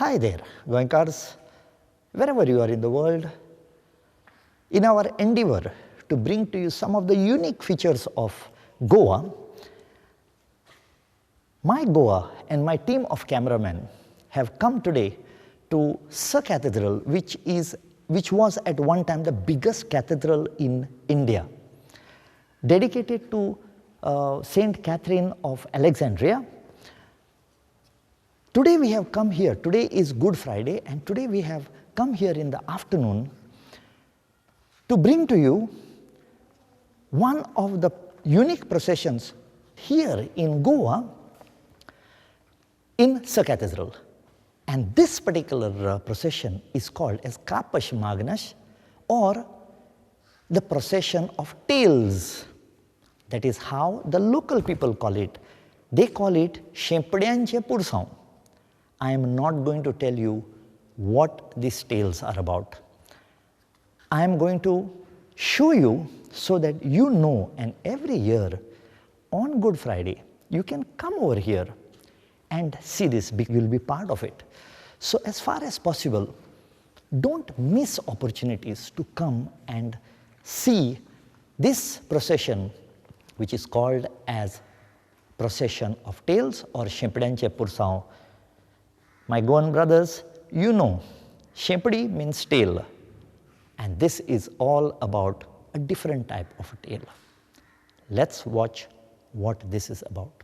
Hi there, Goenkars, wherever you are in the world. In our endeavor to bring to you some of the unique features of Goa, my Goa and my team of cameramen have come today to Sa Cathedral, which was at one time the biggest cathedral in India, dedicated to Saint Catherine of Alexandria. Today we have come here, today is Good Friday, and today we have come here in the afternoon to bring to you one of the unique processions here in Goa in Sa Cathedral. And this particular procession is called as Kapash Magnash, or the procession of tails. That is how the local people call it. They call it Shempadyanche Pursaon. I am not going to tell you what these tales are about. I am going to show you so that you know, and every year on Good Friday, you can come over here and see this, you will be part of it. So as far as possible, don't miss opportunities to come and see this procession, which is called as Procession of Tails or Shempadyanche Pursaon. My Goan brothers, you know, Shempadi means tail, and this is all about a different type of tail. Let's watch what this is about.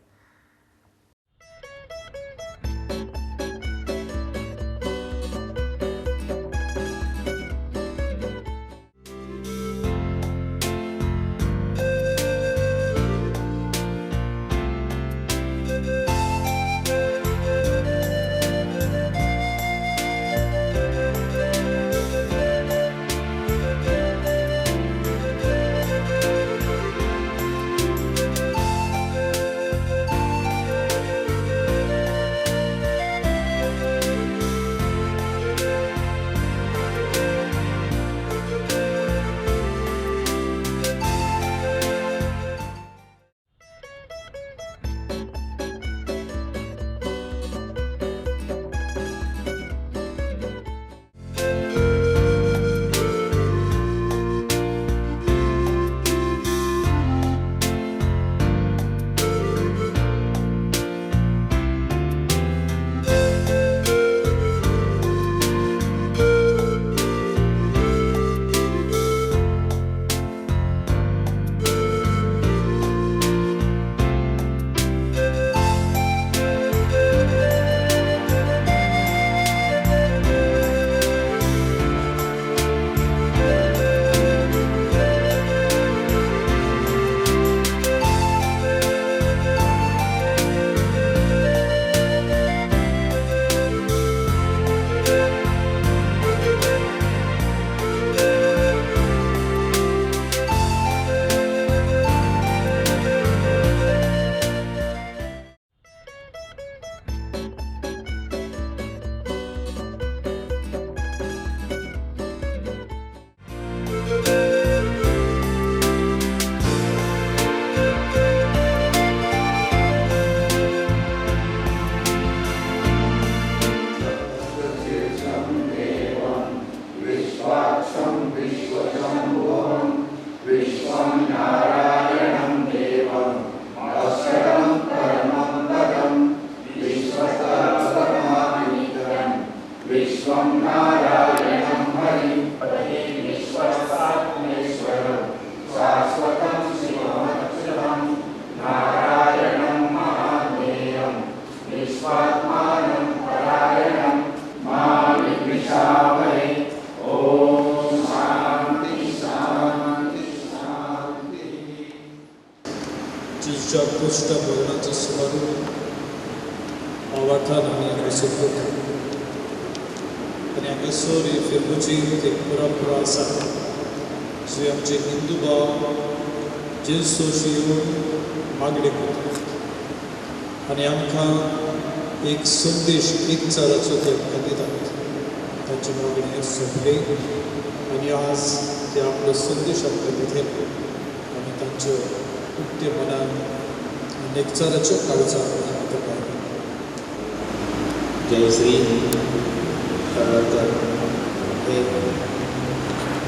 जेजूच्या भोजनाचो सुमारू वाठार आमी हांगासर करता आनी हांगासर ही फिरगुची एक परंपरा आसा जी आमचे हिंदू भाव जेजूशी येवन मागणी करतात आनी आमकां एक संदेश एकचाराचो ते आमकां दितात. तांची मागणी सोंपली आनी आज ते आपलो संदेश आमकां दितले आनी तांच्यो उक्ते मनान आनी एकचाराच्यो काळजान आमकां पावले. जयश्री तळवलकर हे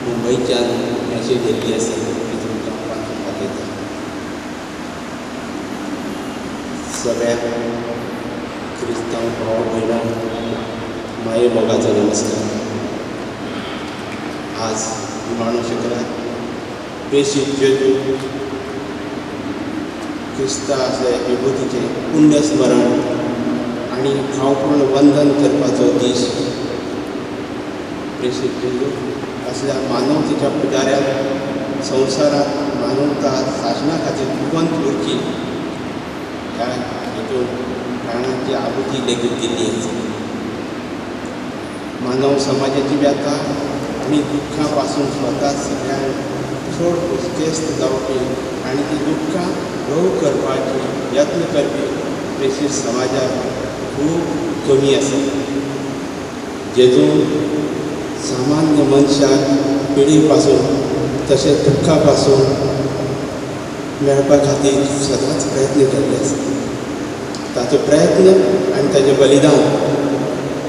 मुंबयच्यान मॅसेज दिल्ली आसा ती तुमकां वाचून दाखयता. सगळ्या क्रिस्तांव भाव भयणांक माये मोगाचो नमस्कार. आज निमाणो शुक्रार प्रेषीत जेजू क्रिस्ता असल्या विभुतीचें पुण्यस्मरण आनी भावपूर्ण वंदन करपाचो दीस. प्रेषीत जेजू असल्या मानवतेच्या पुजाऱ्यान संवसारांत मानवता सासणा खातीर जिवंत उरची ह्या हेतून प्राणांची आहुती लेगीत दिल्ली आसा. मानव समाजाची व्यथा आनी दुख्खा पासून स्वता सगळ्यांक चड उस्केस्त जावपी आनी ती दुख्खां ल्हव करपाची यत्न करपी प्रेषीत समाजाक खूब कमी आसा. जेजून सामान्य मनशाक पिडी पासून तशेंच दुख्खा पासून मेळपा खातीर सदांच प्रयत्न केल्ले आसा. ताचो प्रयत्न आनी ताचें बलिदान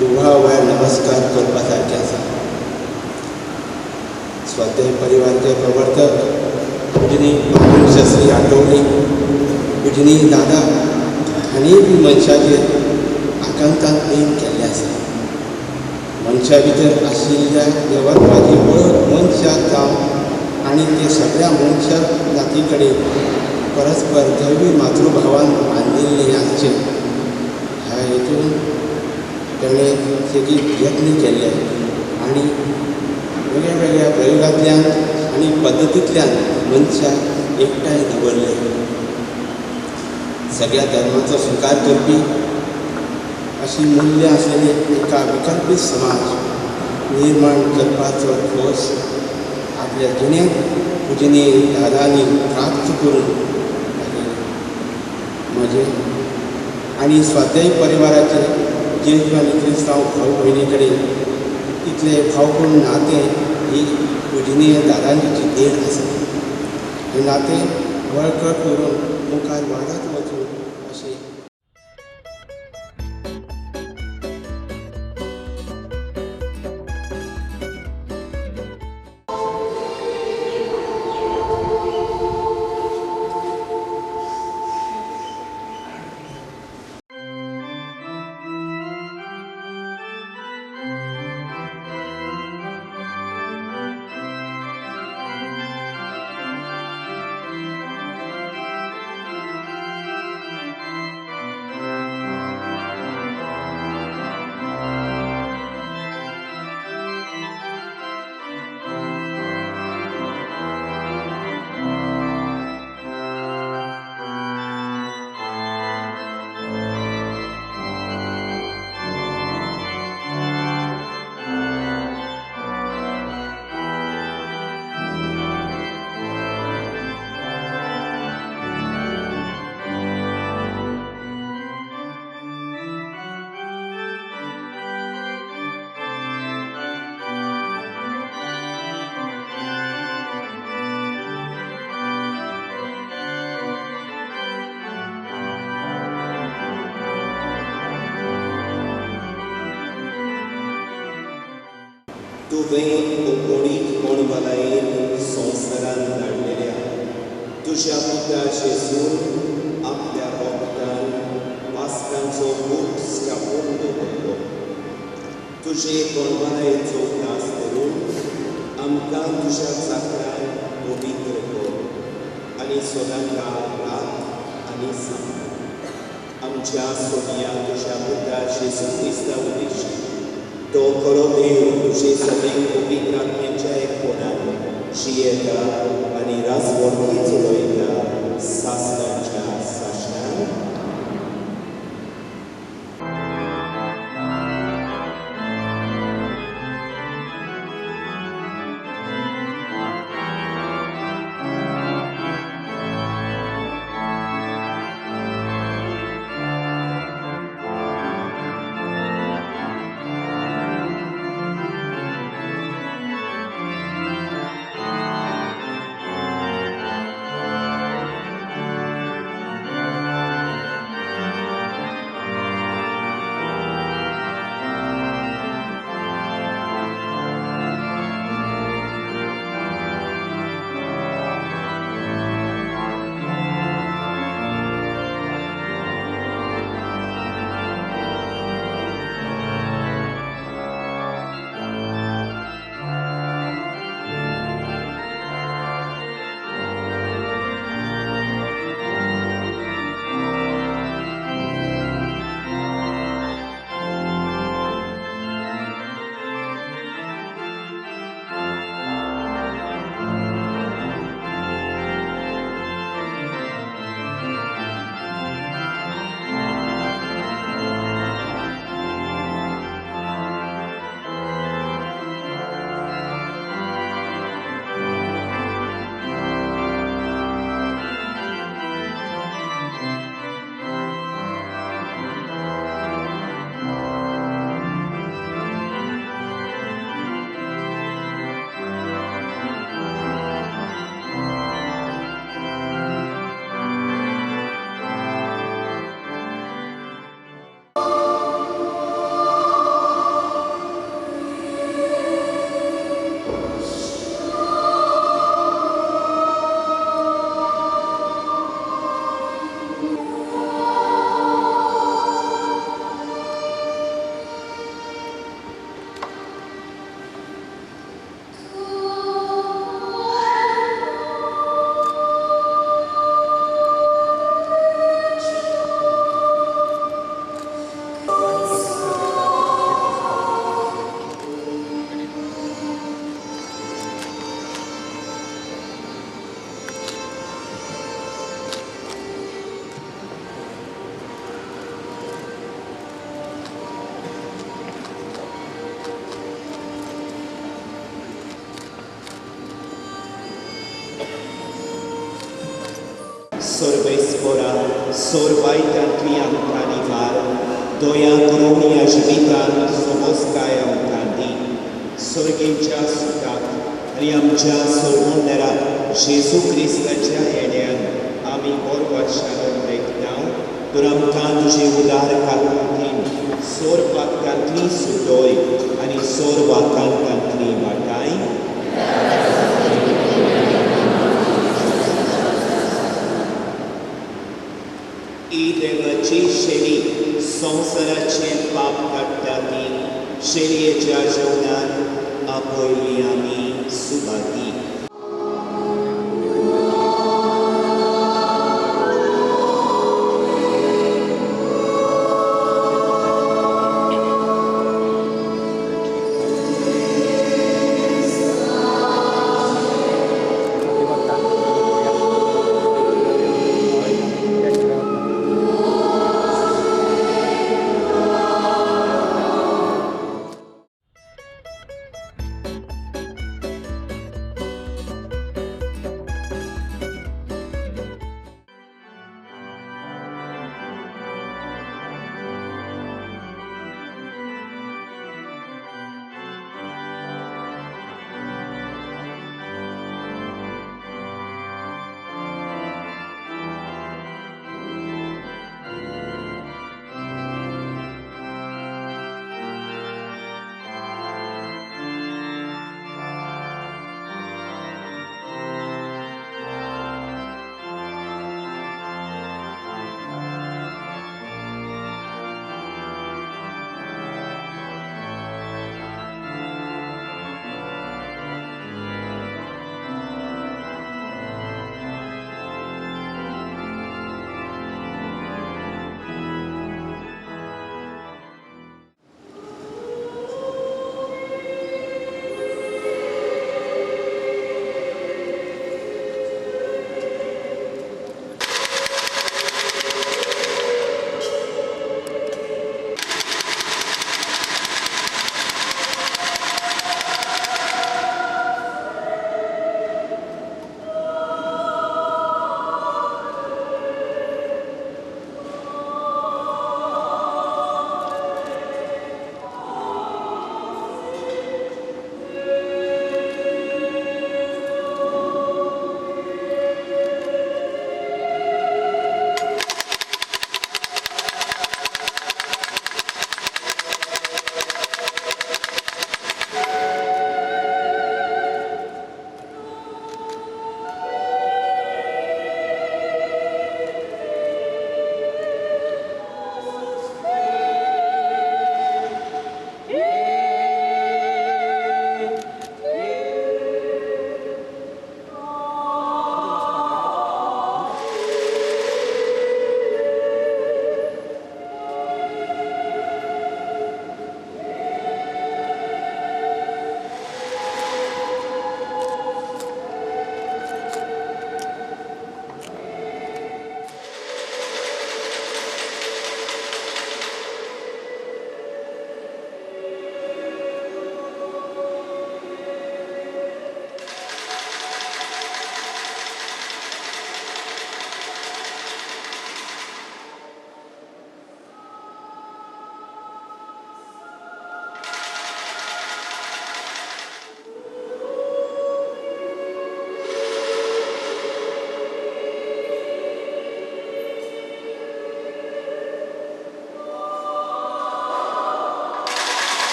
दुवा वयर नमस्कार करपा सारकें आसा. स्वाध्याय परिवारचे प्रवर्तक पूजनीय शास्त्री आठवले, पूजनीय दादा हांणी बी मनशाचेर आकांतान प्रेम केल्लें आसा. मनशा भितर आशिल्ल्या देवत्वाची वळख मनशाक जावन आनी ते सगळ्या मनशा जाती कडेन परस्पर दैवी मातृभावान बांदिल्लें आसचें ह्या हेतून ताणें सेगीत यत्न केल्ले आनी वेगळ्या वेगळ्या प्रयोगांतल्यान आनी पद्दतींतल्यान मनशाक एकठांय दवरले. सगळ्या धर्माचो स्विकार करपी अशी मुल्यां आसलेली एका विकल्पी समाज निर्माण करपाचो ठोस आपल्या जिणेंत पूजनीय दादांनी प्राप्त करून म्हजें आनी स्वाध्याय परिवाराचे जेजू आनी क्रिस्तांव भाव भयणी कडेन इतलें भावपूर्ण नातें ही पूजनीय दादांची देण आसा. हें नातें बळकट करून मुखार वाडत वचूं अशें तुवें कोणीत कोण भलायेन संवसारान धाडलेल्या तुज्या पुता जेजून आपल्या रोगतान वासकांचो बूट स्थापून दवरलो. तुजे कोणभलायेचो उगडास करून आमकां तुज्या चाकरान पवित्र कर आनी सदांकाळ रात आनी सांग आमच्या सोनिया तुज्या पुता जेजू क्रिस्ता उद्देशी तो खरो देव तुजे सगळे पवित्र आत्म्याच्या एकपणान जियेता आनी राजवटी चलयता सासणाच्या सासणान. सर्वेस्परा सोरवायटांतली आमकां निवार, दया करून ह्या जिवितान सोबसकाय आमकां दी. सर्गेच्या सुखाक आनी आमच्या सोडवणदारा जेजू क्रिस्ताच्या येण्यान आमी बरवर्शान लेखता. तर आमकां तुजे उदार काकुळटीन सोर पातकांतली सुटोय आनी सोर वाकांतांतली वाटाय. ही देवाची शेळी संवसाराचें पाप काडटा ती शेळयेच्या जेवणान आपयली आमी Subhagi.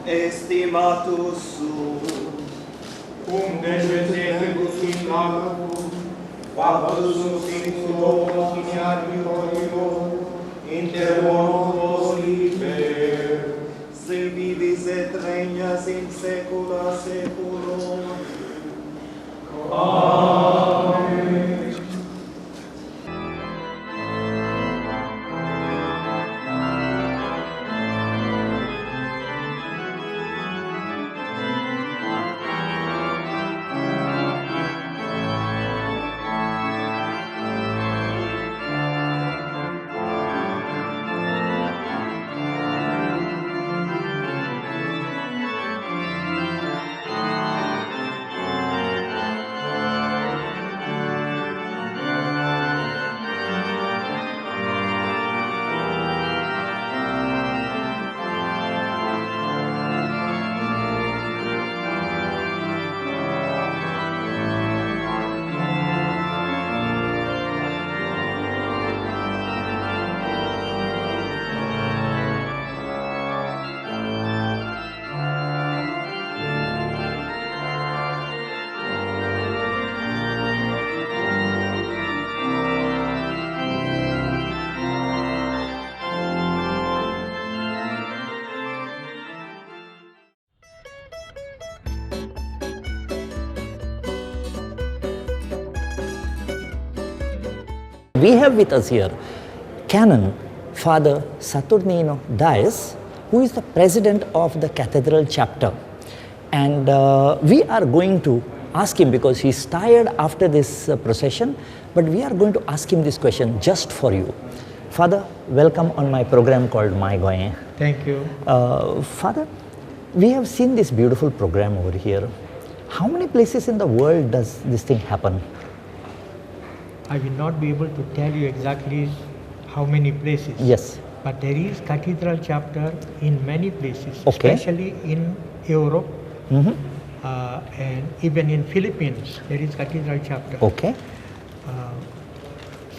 Estimatus sum, cum descendebus in lago, vaposus in suo inter mortos liber, si vivis et regnas in saecula saeculorum. Amen. We have with us here Canon Father Saturnino Dias, who is the president of the Cathedral chapter. And we are going to ask him, because he's tired after this procession, but we are going to ask him this question just for you. Father, welcome on my program called My Goem. Thank you. Father, we have seen this beautiful program over here. How many places in the world does this thing happen? I will not be able to tell you exactly how many places. Yes. But there is cathedral chapter in many places, okay, especially in Europe, and even in Philippines, there is cathedral chapter. Okay.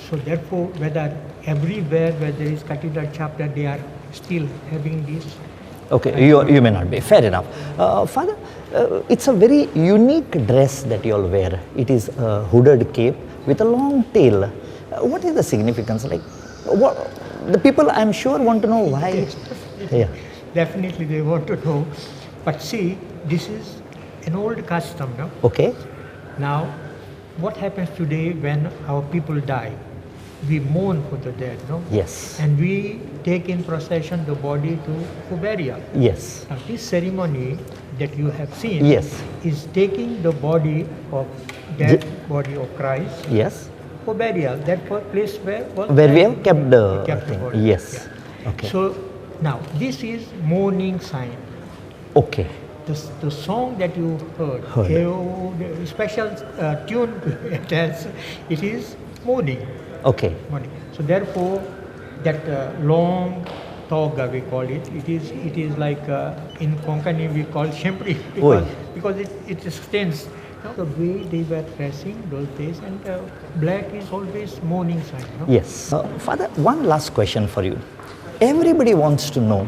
So therefore, whether everywhere where there is cathedral chapter, they are still having this. Okay, you may not be. Fair enough. Father, it's a very unique dress that you all wear. It is a hooded cape with a long tail. What is the significance? Like, what, the people, I'm sure, want to know why. Yes, yeah. Definitely they want to know. But see, this is an old custom, no? Okay. Now, what happens today when our people die? We mourn for the dead, no? Yes. And we take in procession the body to burial. Yes. Now, this ceremony that you have seen, yes, is taking the body of dead body of Christ, yes, for burial. That place where was where we have kept the, kept the body. Yes. Yeah. Okay. So now this is mourning sign. Okay. The song that you heard. The special tune it has, it is mourning. Okay. Mourning. So therefore, that long toga we call it. It is like in Konkani we call shempri because it extends. No? The way they were dressing those days, and black is always mourning sign. No? Yes. Father, one last question for you. Everybody wants to know,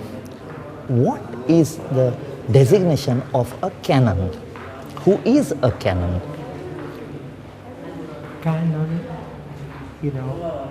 what is the designation of a canon? Who is a canon? Canon, you know,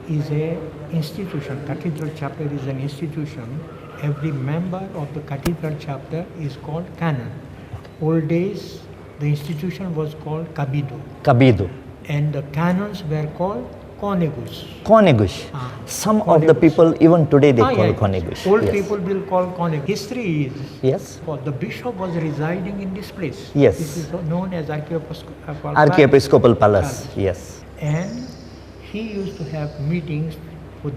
is a institution. Cathedral chapter is an institution. Every member of the cathedral chapter is called canon. Okay. Old days, the institution was called Cabido. Cabido. And the canons were called Conegus. Conegus. Some of the people, even today, they call Conegus. Old yes. people will call Conegus. History is, yes, well, the bishop was residing in this place. Yes. This is known as Archiepiscopal Palace. Palace. Yes. And He used to have meetings for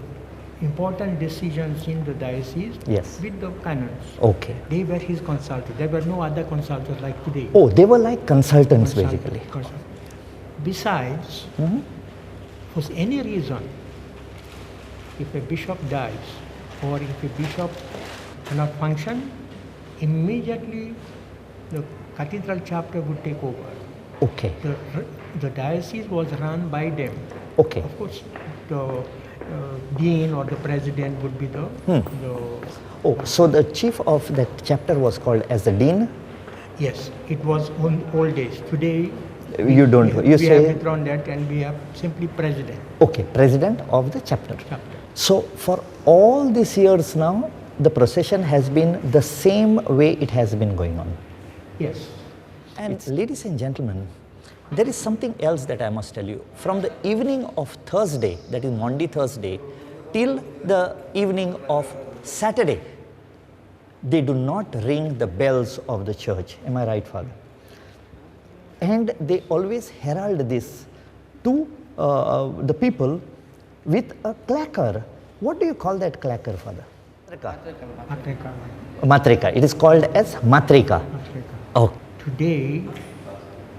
important decisions in the diocese Yes. with the canons. Okay. They were his consultants. There were no other consultants like today. Oh, they were like consultants basically. Besides, for any reason, if a bishop dies or if a bishop cannot function, immediately the cathedral chapter would take over. Okay. The diocese was run by them. Okay. Of course, the dean or the president would be the Oh, so the chief of that chapter was called as the dean? Yes, it was on old days. Today, You don't, you we say have withdrawn that and we have simply president. Okay, president of the chapter. So for all these years now, the procession has been the same way it has been going on. Yes. And ladies and gentlemen, there is something else that I must tell you. From the evening of Thursday, that is Maundy Thursday, till the evening of Saturday, they do not ring the bells of the church. Am I right, Father? And they always herald this to the people with a clacker. What do you call that clacker, Father? Matrika. Matrika. It is called as Matrika. Matrika. Oh. Today,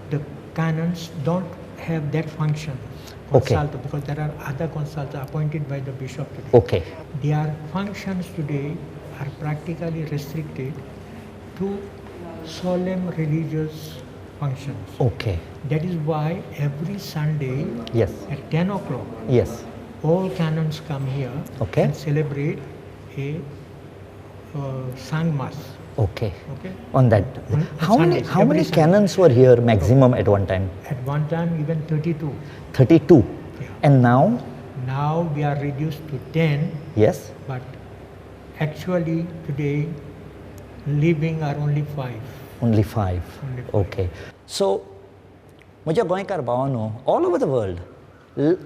the canons don't have that function. Okay. Because there are other consultants appointed by the bishop today. Okay. Their functions today are practically restricted to solemn religious functions. Okay. That is why every Sunday yes. at 10 o'clock, yes, all canons come here okay. and celebrate a sang mass. Okay. Okay. On that. On how Sundays, many canons were here maximum at one time? At one time even 32. 32. Yeah. And now? Now we are reduced to 10. Yes. But actually today living are only 5. Only 5. Only 5. Okay. So, म्हज्या गोंयकार भावानो, all over the world,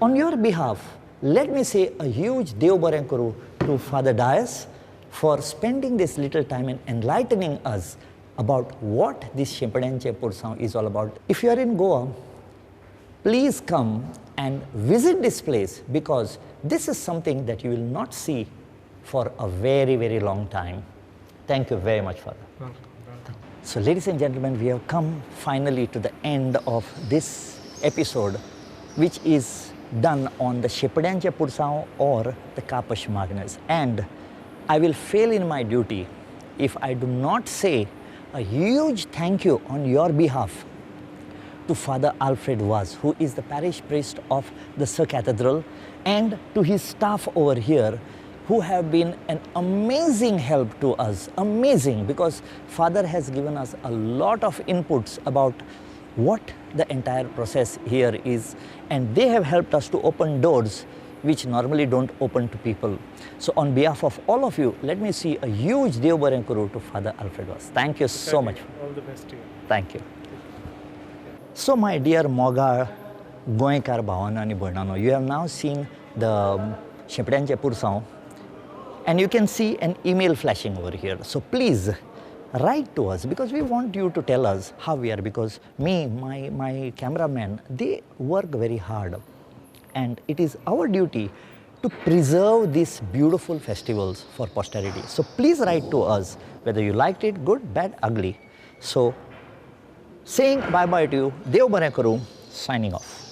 on your behalf, let me say a huge Dev बरें करूं to Father Dias for spending this little time and enlightening us about what this Shempadyanche Pursanv is all about. If you are in Goa, please come and visit this place, because this is something that you will not see for a very, very long time. Thank you very much, Father. Welcome, welcome. So, ladies and gentlemen, we have come finally to the end of this episode, which is done on the Shempadyanche Pursanv or the Kapash Magnus. And I will fail in my duty if I do not say a huge thank you on your behalf to Father Alfred Vaz, who is the parish priest of the Sir Cathedral, and to his staff over here, who have been an amazing help to us. Amazing, because Father has given us a lot of inputs about what the entire process here is, and they have helped us to open doors which normally don't open to people. So on behalf of all of you, let me see a huge Dev Barem Kuru to Father Alfred Vaz. Thank you so much. All the best to you. Thank you. So my dear Moga Goenkar Bhavano and Bhaynano, you have now seen the Shempadyanche Pursanv, and you can see an email flashing over here. So please write to us, because we want you to tell us how we are, because me, my cameraman, they work very hard. And it is our duty to preserve these beautiful festivals for posterity. So please write to us whether you liked it, good, bad, ugly. So saying bye-bye to you, Dev Barem Karu, signing off.